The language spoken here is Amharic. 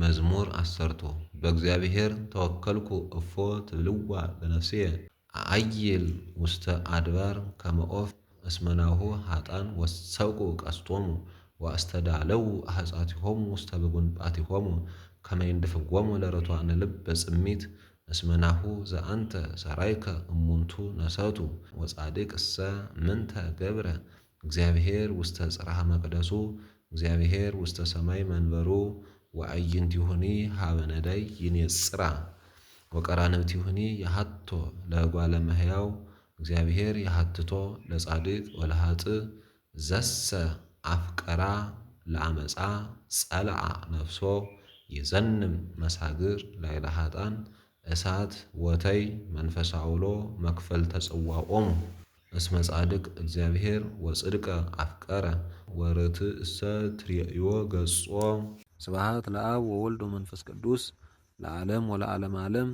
መዝሙር ዓሰርቱ በእግዚአብሔር ተወከልኩ እፎ ትብልዋ ለነፍስየ አአይል ውስተ አድባር ከመ ዖፍ እስመ ናሁ ኃጥኣን ወሰቁ ቀስቶሙ ወአስተዳለዉ አኅጻቲሆሙ ውስተ ብጉንጳቲሆሙ ከመ ይንድፍዎሙ ለርቱዓነ ልብ በጽሚት እስመ ናሁ ዘአንተ ሠራይከ እሙንቱ ነሰቱ ወጻድቅሰ ምንተ ገብረ እግዚአብሔር ውስተ ጽርሐ መቅደሱ እግዚአብሔር ውስተ ሰማይ መንበሩ ወአዕይንቲሁኒ ሀበ ነዳይ ይኔጽራ ወቀራንብቲሁኒ የሀቶ ለእጓለ እመሕያው እግዚአብሔር የሀትቶ ለጻድቅ ወለኃጥእ ዘሰ አፍቀራ ለዓመፃ ጸልዓ ነፍሶ ይዘንም መሳግር ላዕለ ኃጥኣን እሳት ወተይ መንፈሰ አውሎ መክፈልተ ጽዋኦሙ እስመ ጻድቅ እግዚአብሔር ወጽድቀ አፍቀረ ወርትዕሰ ትሬእዮ ገጾ። ስብሐት ለአብ ወወልድ ወመንፈስ ቅዱስ ለዓለም ወለዓለመ ዓለም።